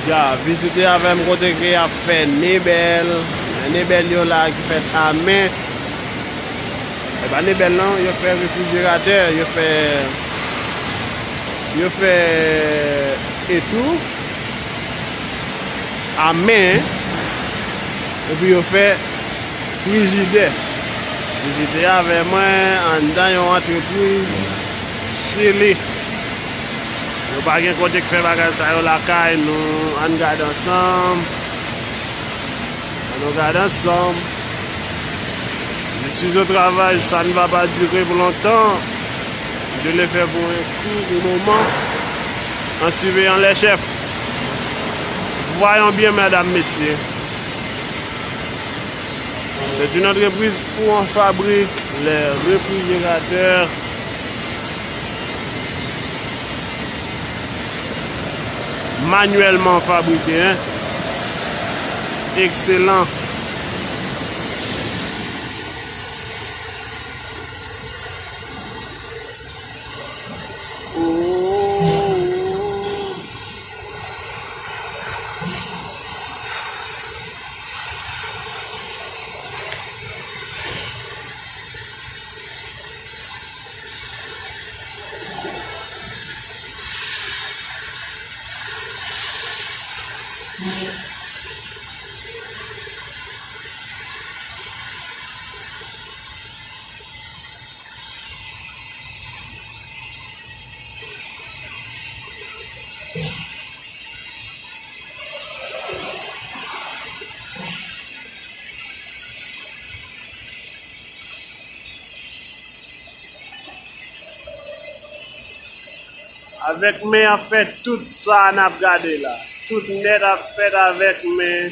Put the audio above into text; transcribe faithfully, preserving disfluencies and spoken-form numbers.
Ya, vizite avè m kote ke y ap fè nebèl. Nebèl yo la ki fèt a men. E pa nebèl non, yo fè refrijeratè, yo fè, yo fè etoufe a men, epi yo fè frijidè. Vizite avè mwen anndan yon antrepriz Chili. Nou pa gen kote k fè bagay sa yo lakay nou. Ann gade ansanm. Ann nou gade ansanm. Je suis au travail, ça ne va pas durer pour longtemps. Je le fais pour un court moment, en surveillant les chefs. Voyons bien, mesdames, messieurs. C'est une entreprise où on fabrique les réfrigérateurs manuellement fabriqués, hein. Excellent. Oh. Avèk men y ap fè tout sa n ap gade la. Tout nèt ap fèt avèk men.